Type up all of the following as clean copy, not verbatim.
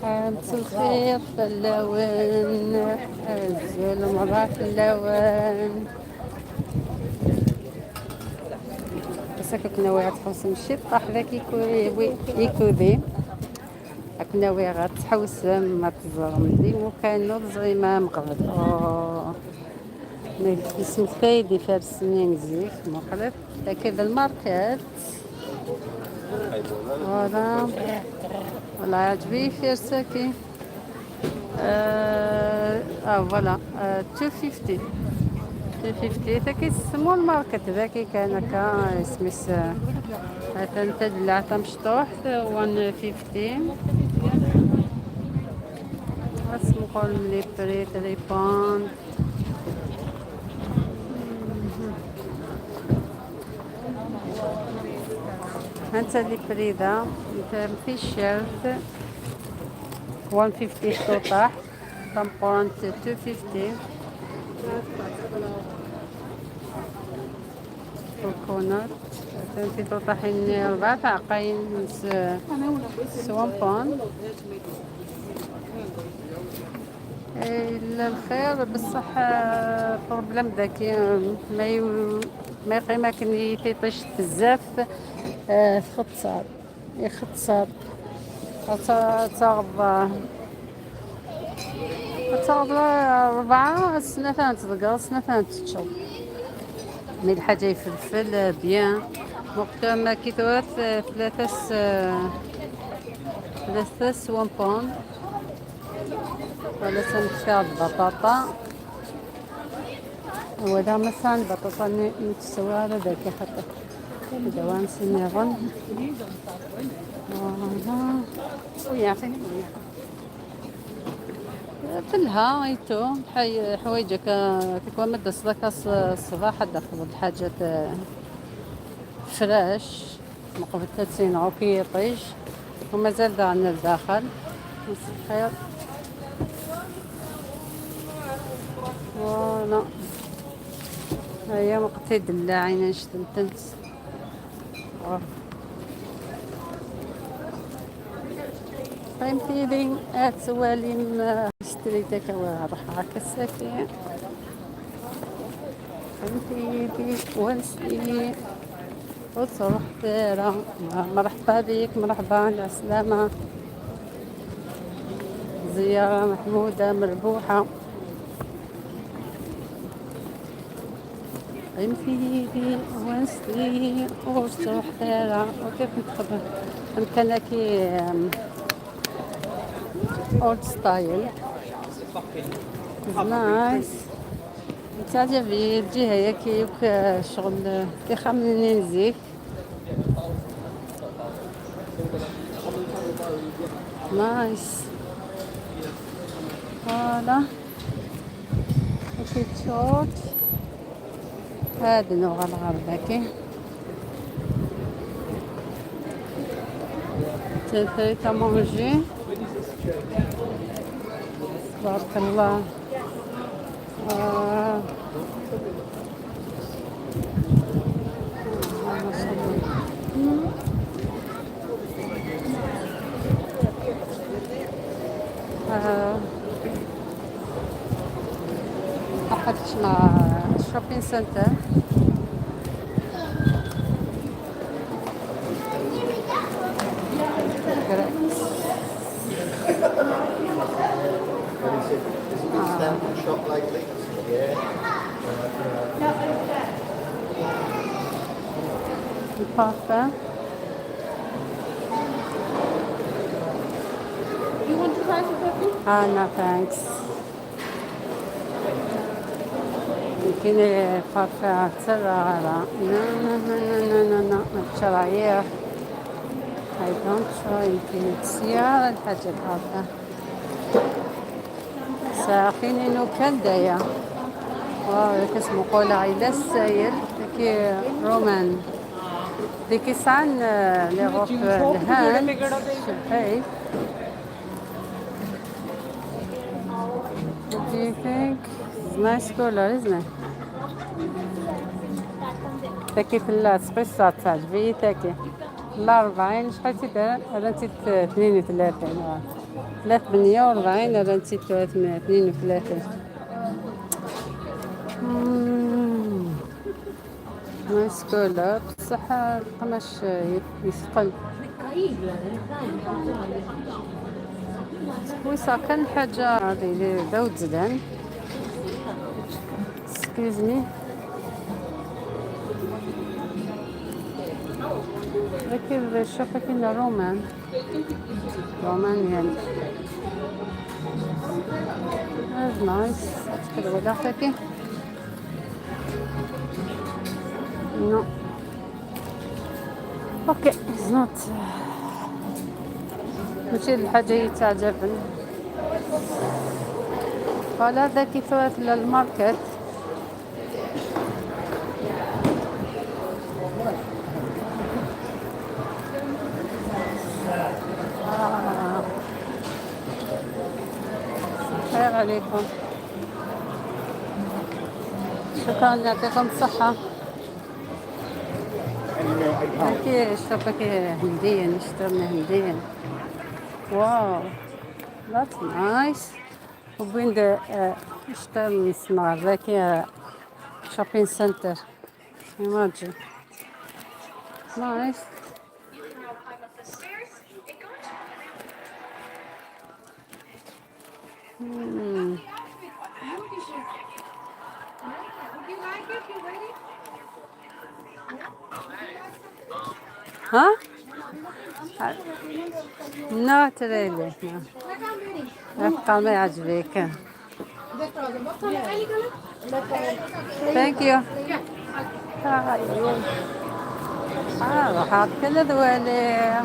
مساء الخير فلاون الزول مرة فلاون بس هكا كنا واعد تحوس مشي طاح ذاك يكوذي كنا واعد تحوس ما تزرم دي وكانو زعما مقبل اسم فايدي فارس سنين زيك مقلب هكذا الماركات فوالا والله عجبي فيرساكي فوالا 250 250 ذاك سمول ماركت ذاك كان هكا سميس هذا تدلع تمشطوح 150 اسمو قول لي بري 3 باوند انت اللي بريدة انت في الشرط 150 شطوطة طمبونت 250 كوكونات انت توطحين 4 عقاين 1 باوند إلا الخير بصح بروبليم ذاك ما يقيم كني تيطيش بزاف ختصار يختصر تغض تغض 4 سنة تذكر سنة تشوف مي الحاجة يفلفل بيان وقت ما كي ثلاث ثلاثة 1 باوند ولا سنتفع البطاطا ولا مثلا البطاطا نتسوى على ذاك حتى دوام سنيغن فوالا ويا فلها ايتو حوايجك تكون مدة صداك الصباح دخل الحاجات فراش مقبل 30 عوكي يطيش ومازال دعنا لداخل خير فوالا هيا وقتي دلاعين نشتمتنت فهمتي لي اتوالي اشتريتك وراح هكا فهمتي لي ونسي وتروح دايرة مرحبا بك مرحبا على السلامة زيارة محمودة مربوحة فهمتي لي ونسي وتروح دايرة وكيف نتقبل امكانك old style nice تعجبني الجهة كي شغل كيخمني نزيك nice voilà وكي تشوت هاد النوع الغرب كي تنثري مونجي تبارك الله أحد مع شوبينغ سنتر Shop lately? Yeah. البارفان. You want to try some perfume? No thanks. يمكن البارفان ترى لا لا لا لا لا لا ما تشرايه I don't try يمكن تسيا الحاجة البارفان ساخيني نو كان دايا واو كاسمو قولا عيلا السايل كي رومان ديكي سان لي غوب الهان شبحي. What do you think? It's nice color, isn't it? تاكي ثلاث قصة تعجبني تاكي لا 40 شحال تيدير؟ هذا انت 32. 48 ولا نسيت 32. nice couleur، بصح القماش يثقل. ويسا كان حاجة هذه داود زدان. Excuse me. لكن الشوفة كنا رومان يعني. That's nice. That's good. ولا حكي؟ No. Okay, it's not. ماشي الحاجة اللي تعجبني. voilà هذا كيف لل market. خير عليكم، شكرا، يعطيكم الصحة. كي شوفك هنديا، نشتري هنديا. wow، that's nice. وبين اشتري نسمع ذاك shopping center. Imagine. Nice. Would you like it? You ready? ها؟ Not really. No. Like I'm ready. أبقى ما يعجبك. What color? Any color? Thank you. آه كل ذوالي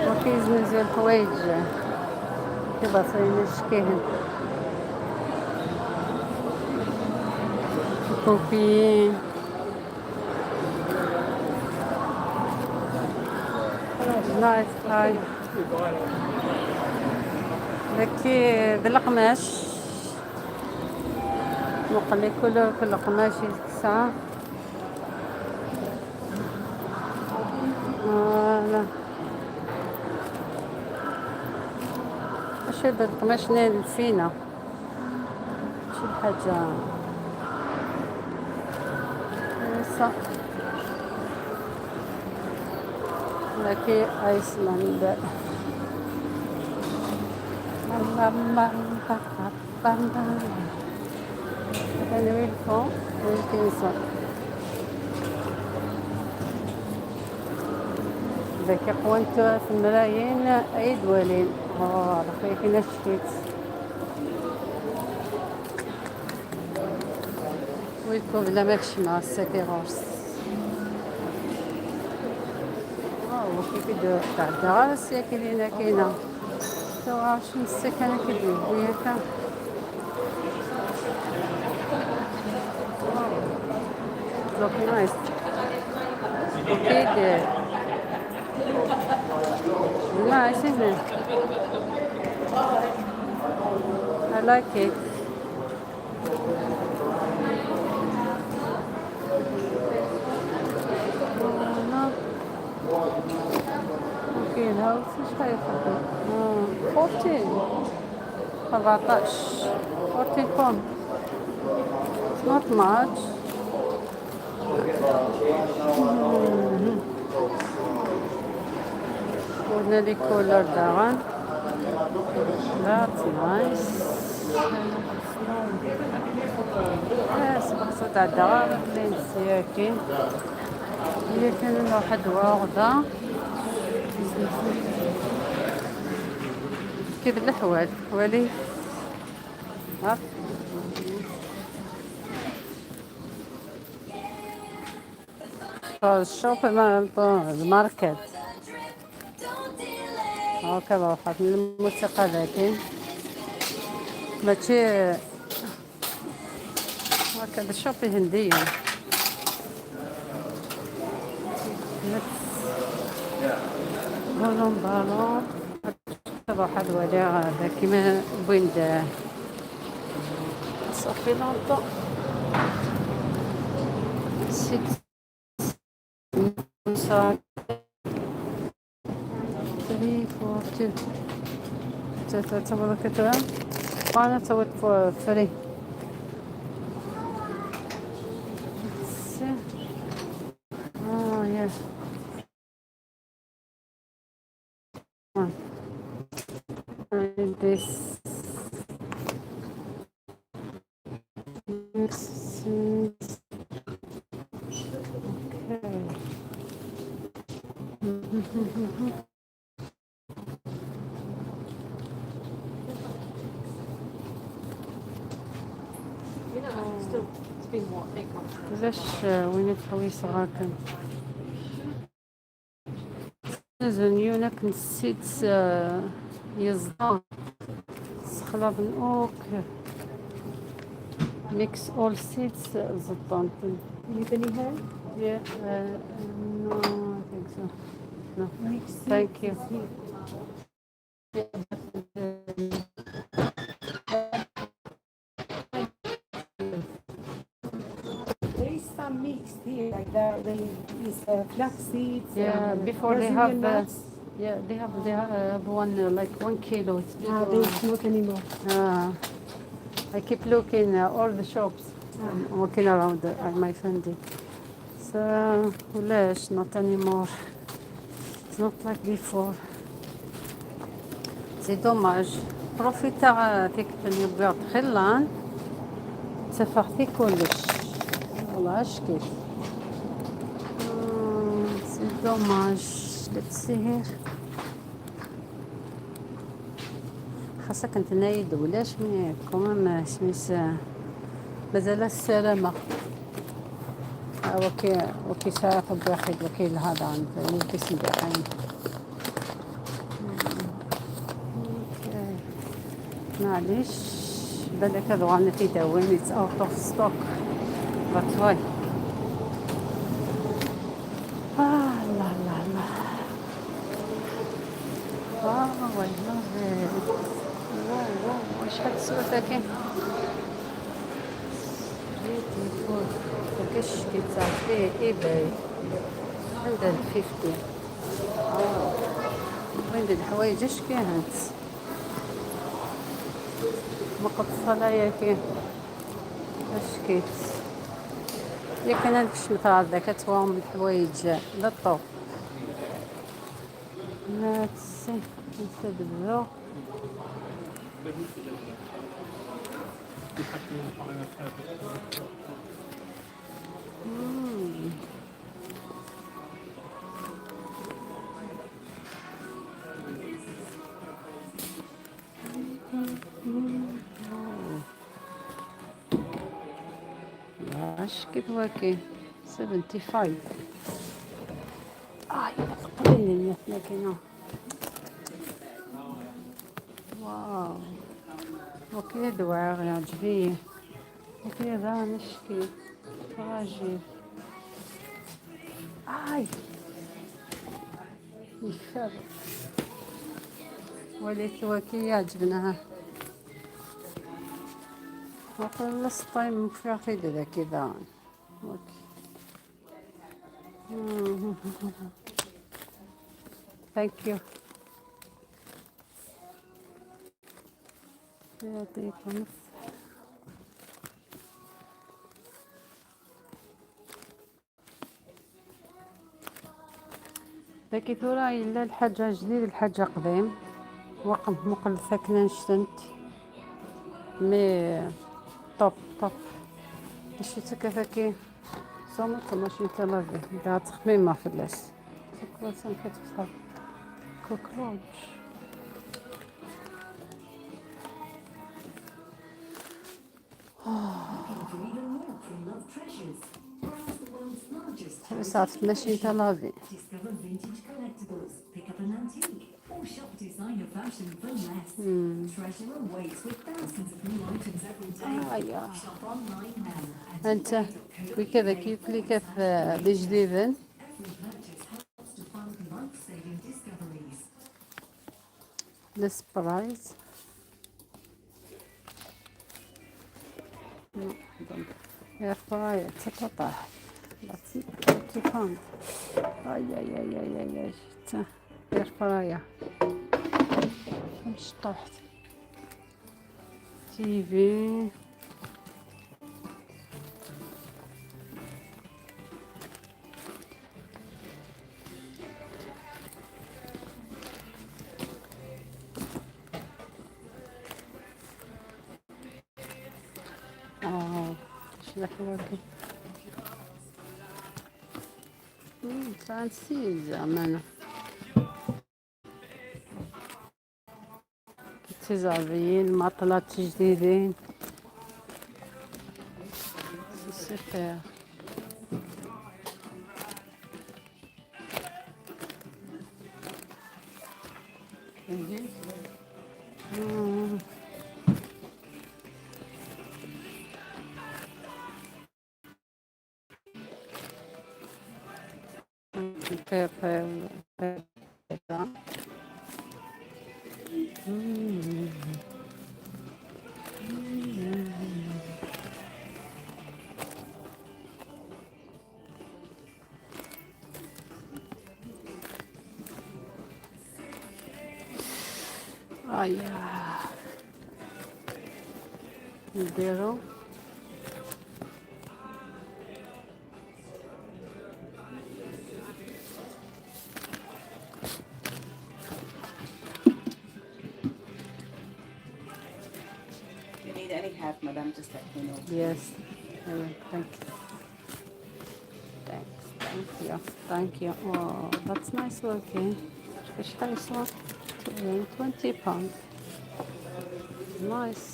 وكيز نزل حوايج كيباصين شكيهن كوبي. nice. هاي لكي بالقماش مقلي couleur، كل قماش يتسع. voilà ماشي بالقماش نال فينا شي حاجة صح. لكي ايسلاند. بام بام بام بام. ويلكم ويلكنسون ذاك قوانتو في الملايين اي دوالين. راه كاين شكيت ويلكم بلا ما كشما ساكي غورس. وكيف تاع الدراسة كاينة كاينة شنو السكنة كدير وياك. Look nice. Okay, good. Nice, isn't it? I like it. Okay, الهاوس شحال يخدم؟ 14 14 14 pound. It's not much. قلنا les couleurs داغان. That's nice. سبقت تاع الدار لين سياكين هي كان واحد واخدة كيف الأحوال ولي ها ال shop ال market هاكا واحد من الموسيقى، لكن ماشي هاكا ال shop هندية. بالون بالون واحد ولا هذا كيما بوين ça fait longtemps. C'est ça. 3 4 2. Let's have a look at them. Why not wait for free? Let's see. Oh yeah. One. And this. This. Okay. You know, it's still, it's been what, 8 months now. علاش وين تحويس غاكن زنيونك نسيت يزدا سخلاف اوك mix all seeds زطان. Need any help? Yeah, no, I think so. No. Mix. Thank you. Here. Yeah, There is some mixed here, like there is flax seeds. Yeah, and before they Brazilian have, nuts. Yeah, they have one like 1 kilo. It's big Ah, one. there's not anymore. I keep looking all the shops. I'm walking around my friend. So, ولاش not anymore. It's not like before. C'est dommage. Profita فيك اللي خلان تفرتي كلش والله اش كيف. C'est dommage. Let's see here. خاصك انت نايد ولاش mais quand même سميت مازال السلامة وكي وكي ساعة واحد وكيل هذا عند ممكن بحين. Okay. معليش بالك هذا غانا في داوين it's out of stock, that's why. آه الله الله الله. Wow, I love it. Wow, شحال تسوى ساكن beautiful. وكاش كيتساع فيه eBay 150. اه وين الحوايج اش كانت مقصلة يا كي اش كيت يا كان عندك شمث هذا كتوام الحوايج للطو. Let's see. نستدبرو. اش كيف واكي 75 اه قبل لكن wow وكي دواء يعجبني وكي ذا نشكي راجل اي يخر وليت وكي يعجبنا وخلص طيب في ذا كذا. Okay. Thank you. يعطيكم الصحة. لكن ثورة إلا الحاجة جديد الحاجة قديم وقم مقل ساكنة نشتنت mais top top ماشي تكفاكي صومت ماشي تلافي دا تخميمة في اللاس كوكلوسن كتبصر cockroach. For even more pre-loved treasures. Browse the world's largest صافي ماشي تلافي. Discover vintage collectibles, pick up an antique, or shop designer fashion for less. Treasure awaits with thousands of new items every day. آه يا Shop online now at انت وكذا كيف لي كيف الجديد. Every purchase helps to fund life-saving discoveries. This price. No, don't. Air fryer تتطاح. That's 30 pound. اي اي اي اي اي اي. Air fryer. مش طاحت. TV. اه شو fancy زعما تيزابيين مطلات جديدين. Super. أيا نديرو. If you need any help, madam, just let me know. Yes, I will. Thank you. Thanks. Thank you. Thank you. Oh, that's nice looking. شحال يسوى؟ £20. Nice.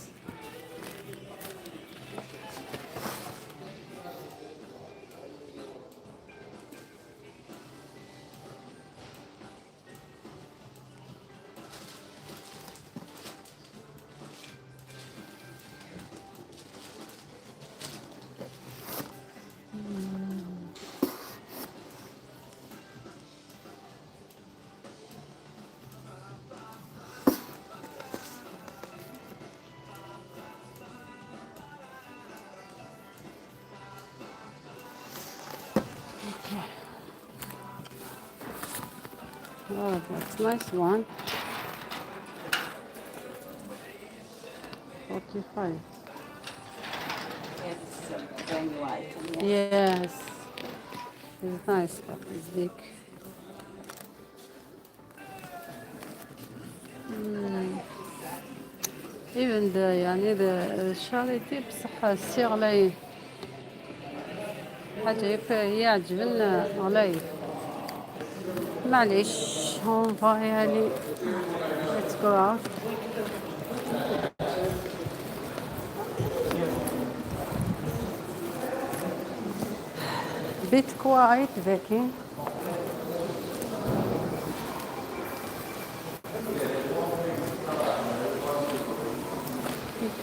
Okay. Oh, that's nice one. 45. Yes, it's a brand new item. Yeah. Yes. It's nice, but it's big. Even the يعني the charité بصح c'est غلاي حاجة يعجبنا غلاي. معليش on va y aller. Let's go out. Bit quiet, Vicky.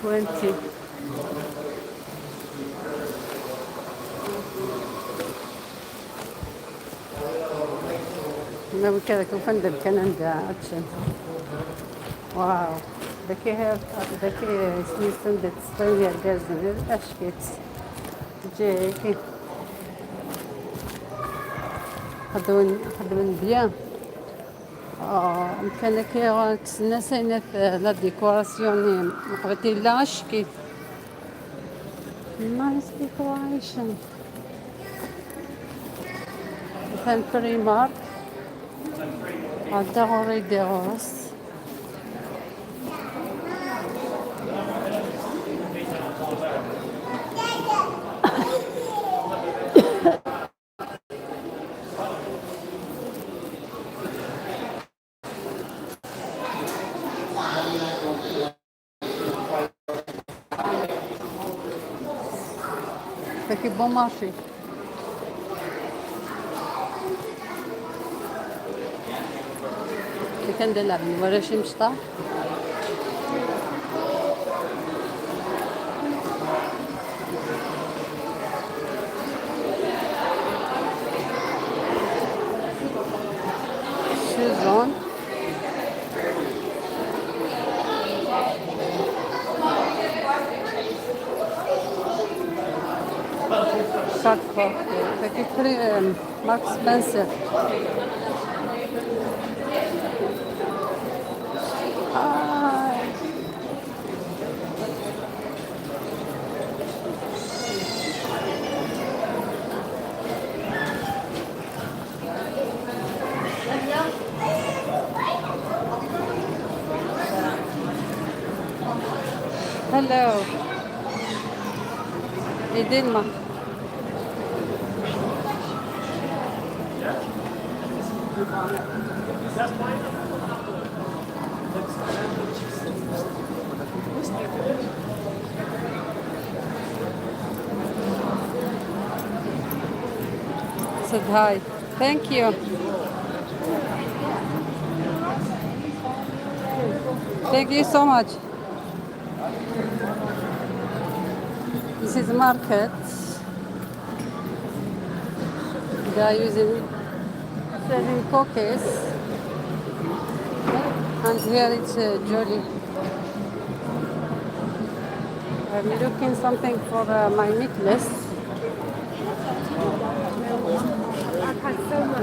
20. لو كذا كفندم كان عندها اتشن. واو ذكي ذكي سميسن تستوي الجازن اشكيت جيكي خدون خدمن bien. كان كي تسنى سينات la décoration قبلتي لا اشكيت. Nice decoration. مثلا Primark عندها already غرس. Fait bon marché. كان دلع ولا شي مشطة. Shoes on. Marks Spencer. Hi. Hello. Edilma. Said hi. Thank you. Thank you so much. This is market. They are using selling cookies. And here it's jolly. I'm looking something for my necklace.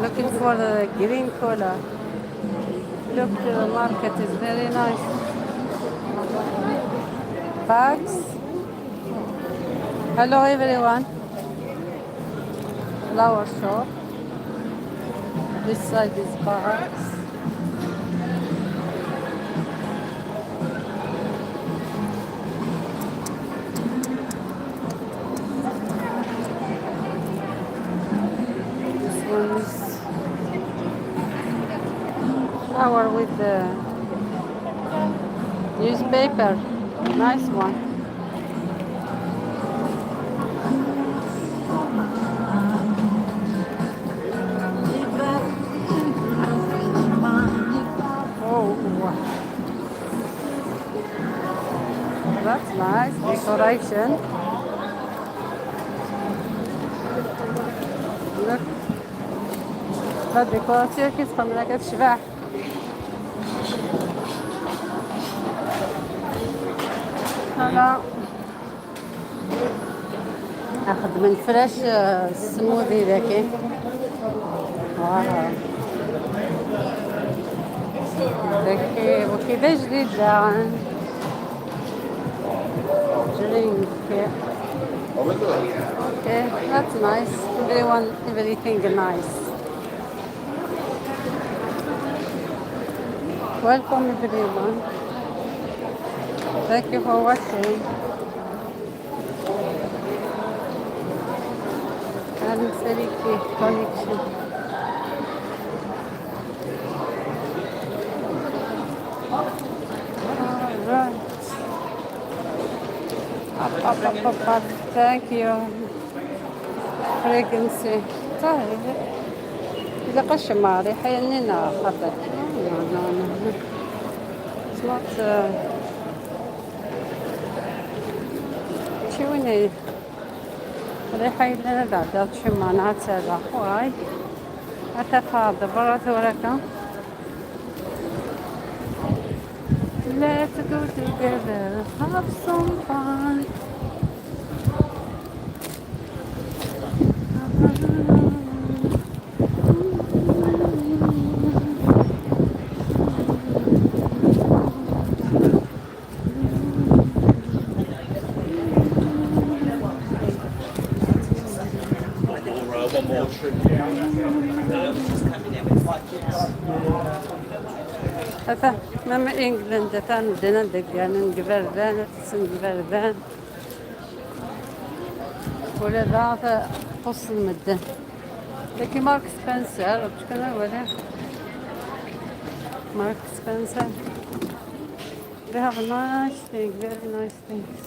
Looking for the green color. Look, the market is very nice. Bags. Hello everyone. Flower shop. This side is bags. This one is flower with the newspaper. Nice one. Oh, that's nice decoration. Look, la décoration كيتخدم لك كتشبع. هلا اخذ من fresh smoothie ذاكي. Voilà ذاكي وكذا جديد drink. Okay, that's nice. Everyone, everything nice. Welcome everyone. Thank you for watching. And Seriki connection. All right. Up, up, up, up, up. Thank you. Frequency. طيب إذا قش ما ريحة ينينا خطر. No, no, no, no. It's not. شو ريحة إلا بعد شو معناتها واي أتفاضل برا ثورك. Let's go together, have some fun. One more trip. هذا مام England ثان بدنا دقان نقبردان نقبردان ولا ذا قص المدن لكن Marks Spencer بشكل ولا Marks Spencer. They have a nice thing, very nice things.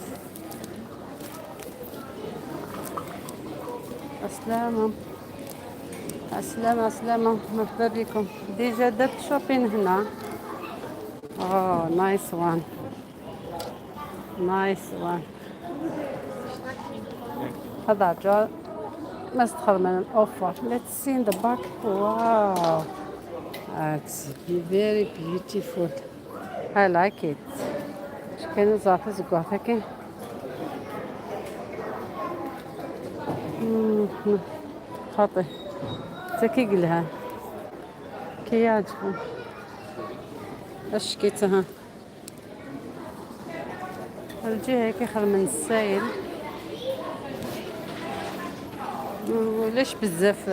السلامة السلامة السلامة، مرحبا بكم. Déjà درت shopping هنا. Oh, nice one. Nice one. هذا جا ما استخدم من ال offer. Let's see in the back. Wow. That's very beautiful. I like it. كان زعفة زقوعتك. خاطي. تكي قلها. كي يعجبو. اشكيتها. الجهة كيخدم من السايل ولاش بزاف،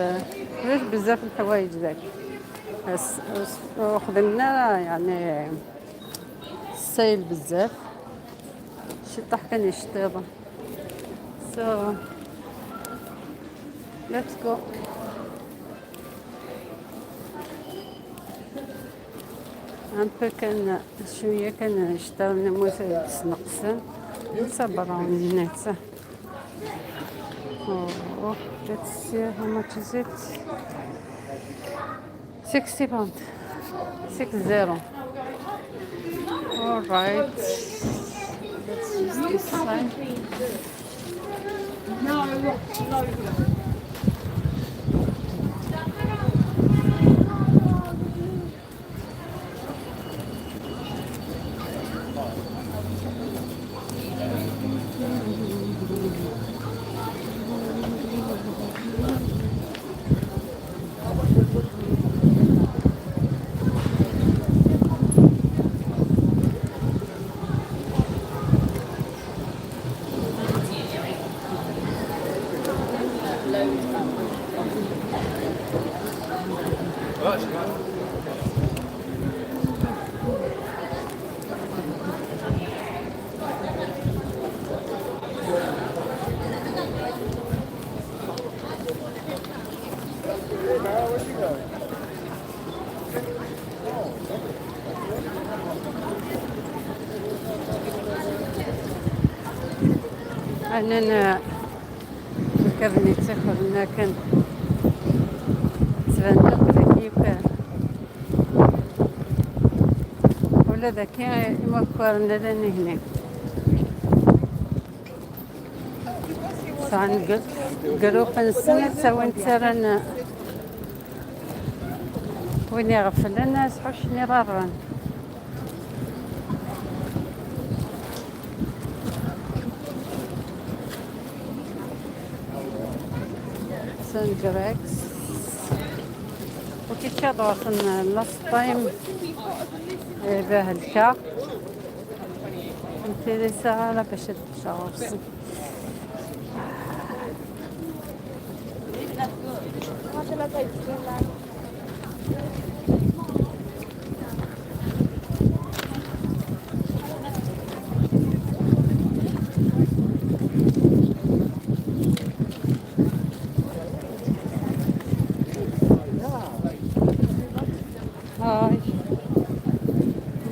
ولاش بزاف الحوايج ذاك وخدمنا يعني السايل بزاف شي طاح كان يشطيض. So let's go. Un peu كان شوية كان شتا نموت نقصن صبر الناس. Oh, let's see how much is it. 60 pound, 60. All right, let's use this side. No, no. أنا ركبني تاخذنا كان تبان ذاك ولا ذاك يمكرنا لنا هنا سان groupe نسنة سوين ترى وين يغفلنا سحوشني رارن. St Greggs وكي كادوصن last time باه الكا انتريسا على باش تشاورسن. هاي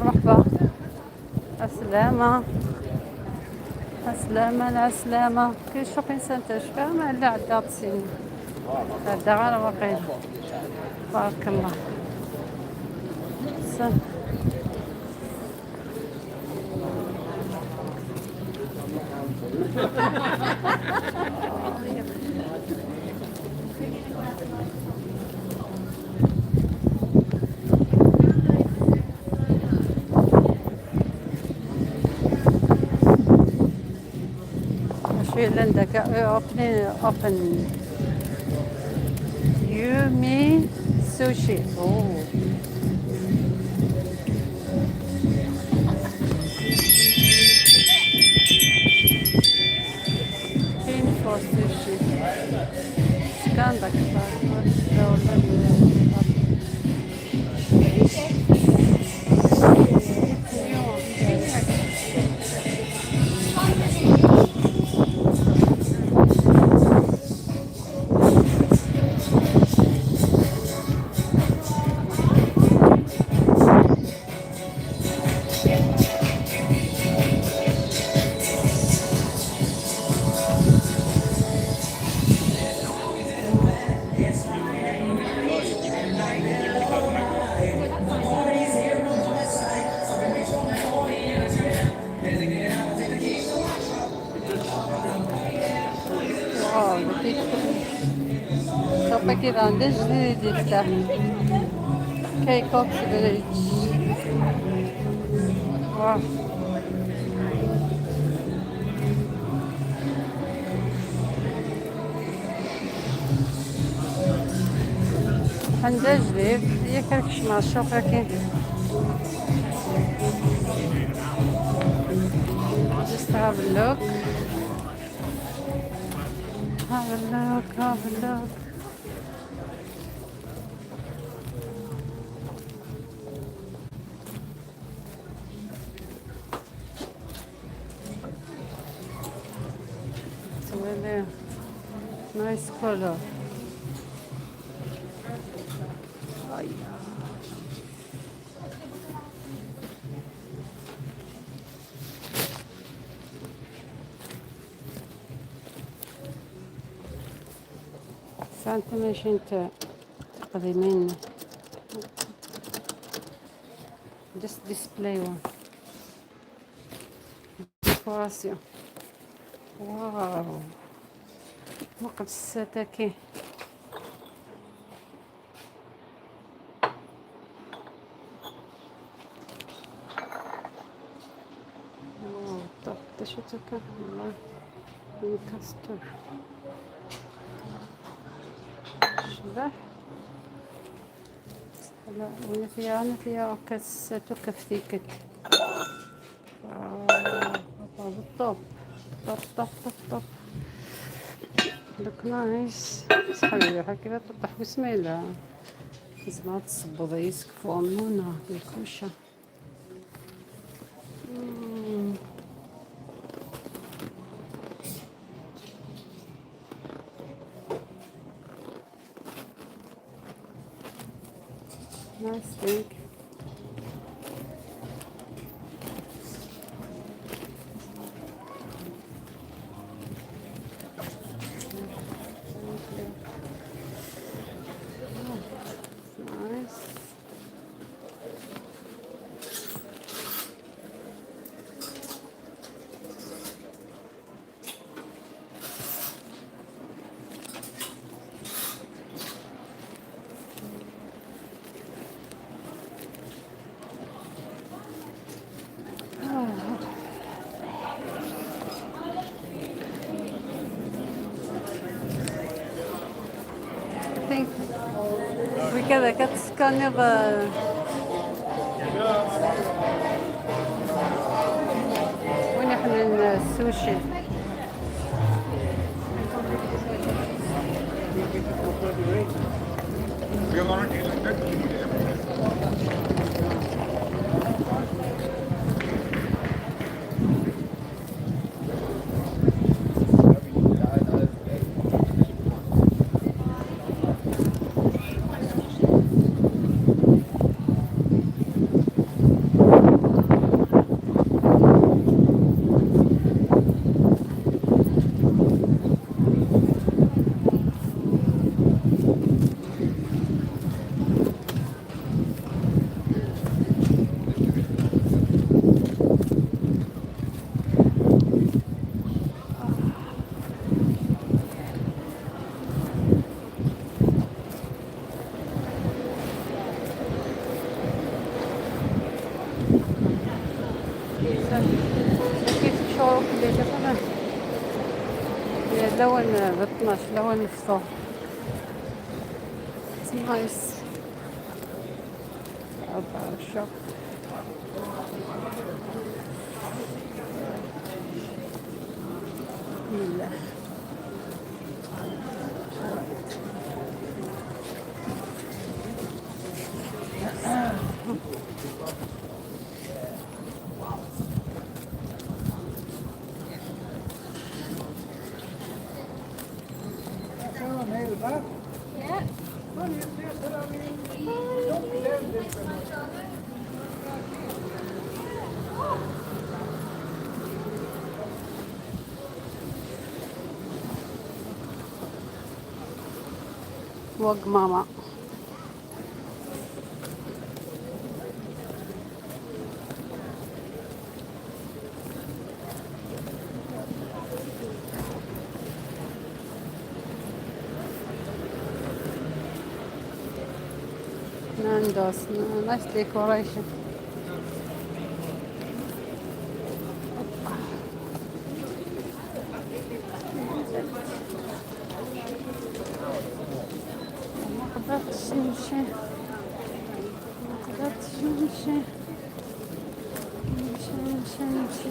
مرحبا، السلامة السلامة السلامة. كاين shopping center شفاهم لا عدا بسين عدا غير واقيلا. بارك الله. شوية عندك open open يومي سوشي. اوه كاين for sushi كان داك. واو شوفي كيف عندي جديد يفتح كي Oxbridge. واو عندها جديد هي كركش مع الشوق كاين. Just have a look. Have a look, have a look. It's really nice color. Oh, yeah. فأنت ماشي انت تقدمين just display one décoration. واو، وقت الستاكي. واو، طب شو والله كاستر شبح. لا، وين فيها؟ أنا فيها كاس كفتيكت top top top top top. Look nice. صحابي كيف تطيح بسم الله. زعما تصبض يسكفو منى الكوشة. Nice thing. Thank you. Oh, nice. I think وكذا كتسكاني ب وين احنا السوشي. We are gonna deal like that. كيف شعورك اللي مثلا لون ب 12 لون الفطور. It's nice. About shop. بسم الله. Wagamama. Nando's, nice decoration. ما قدرتش نمشي، ما قدرتش نمشي، نمشي نمشي نمشي.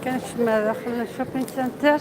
كانش ما دخلنا ال shopping center.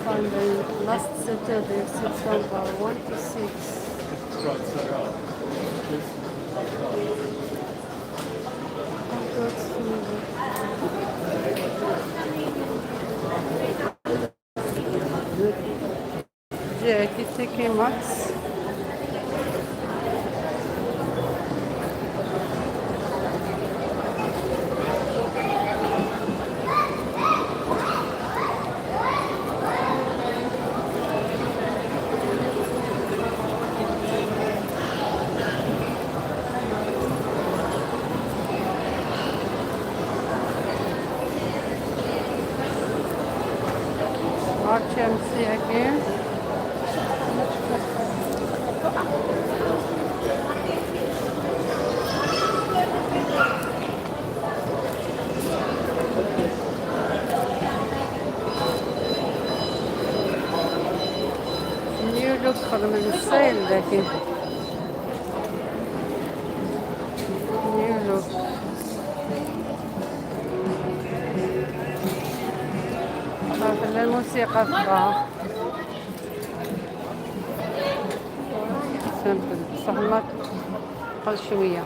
Sunday, last Saturday, September 1 to 6. J'ai TK Maxx. HMC again. New Look خدم ال sale لكن New Look. خلي الموسيقى تبقى simple، بصح ما قل شوية.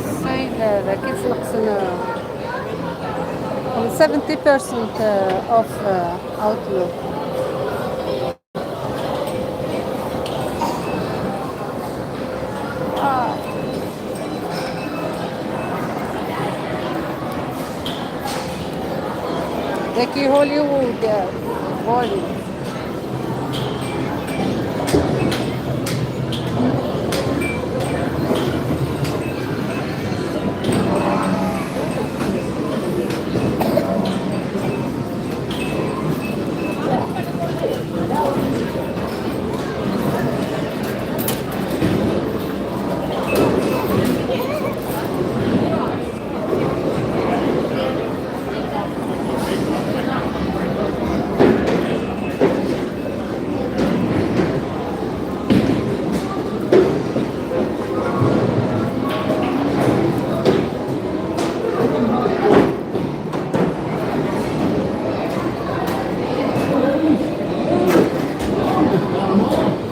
ال sale هذا كيف نقصنا 70% off Outlook. آه. ذكي هوليوود هوليوود.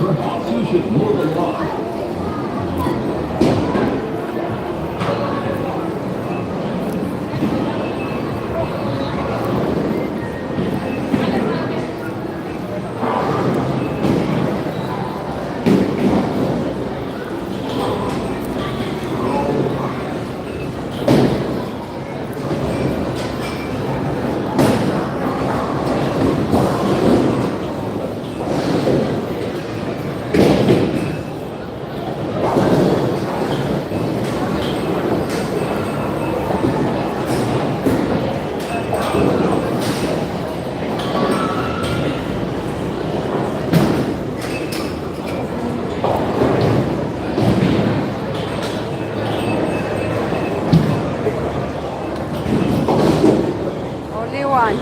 Perhaps you should move along. Only one.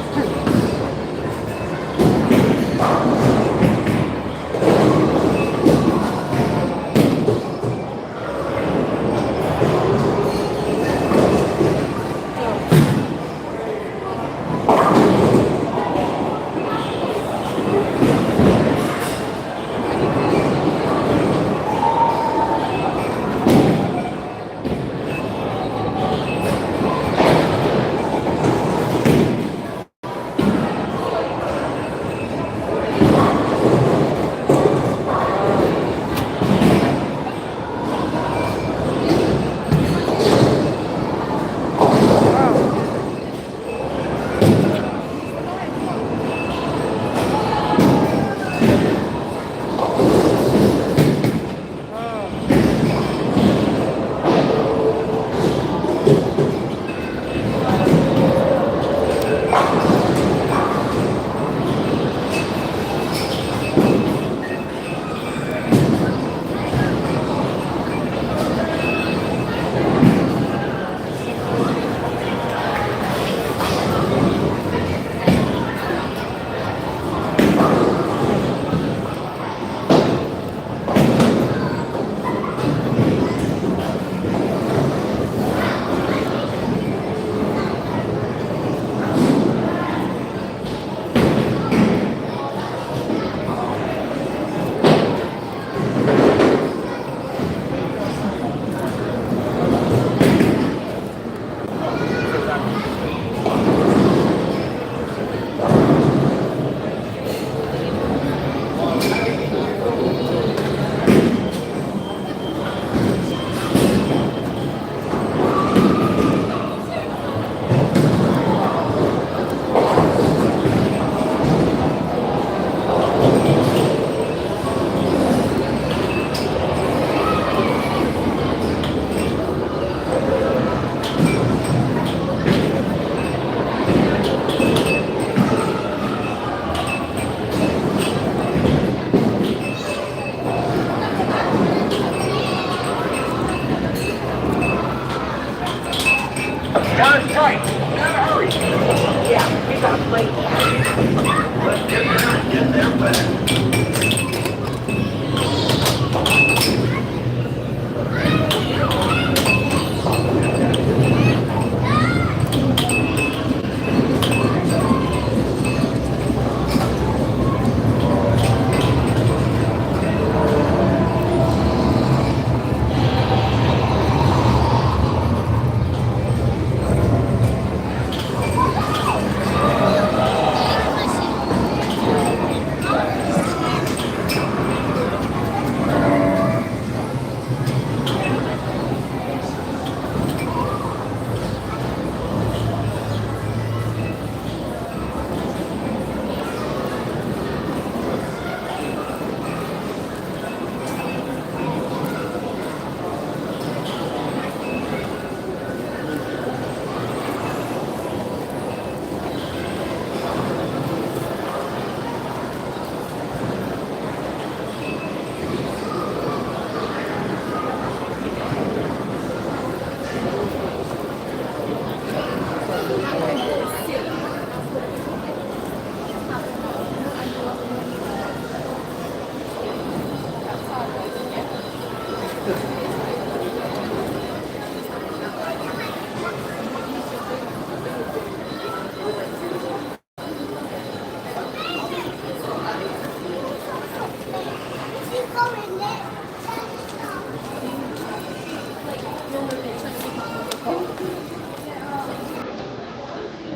Time's tight. Gotta hurry. Yeah, we got late. Let's get there and get there fast.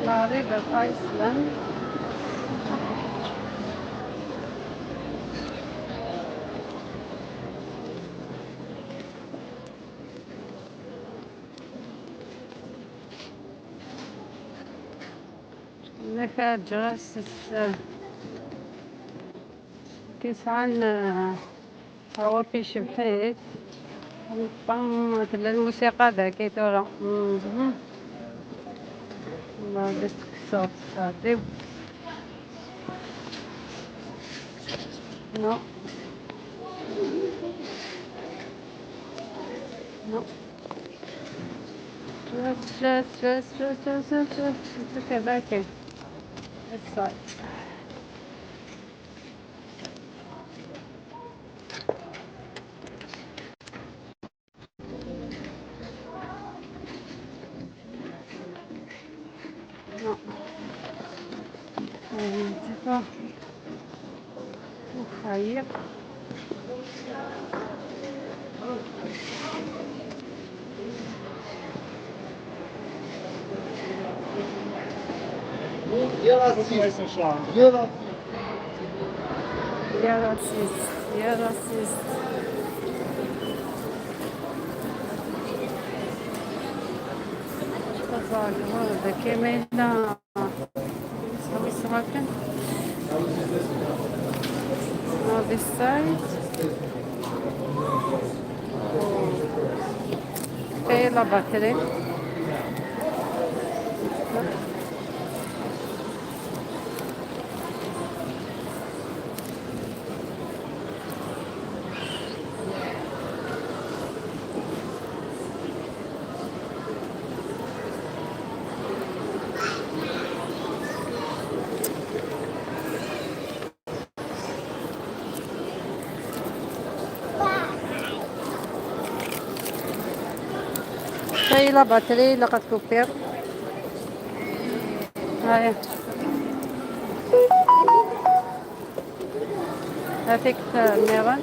La River Island. هناك جلست كيسعى روبي شبحيت بام الموسيقى ذاك تورا ما الصوت هادي. No. No. Just, okay, back here. This side. No. D'accord. طيب. You're raciste. You're raciste. يا raciste, يا raciste. هذا كامل سوي Now this side. Okay, la batterie. هاي la batterie لقد coupure. هاي هذيك النيران.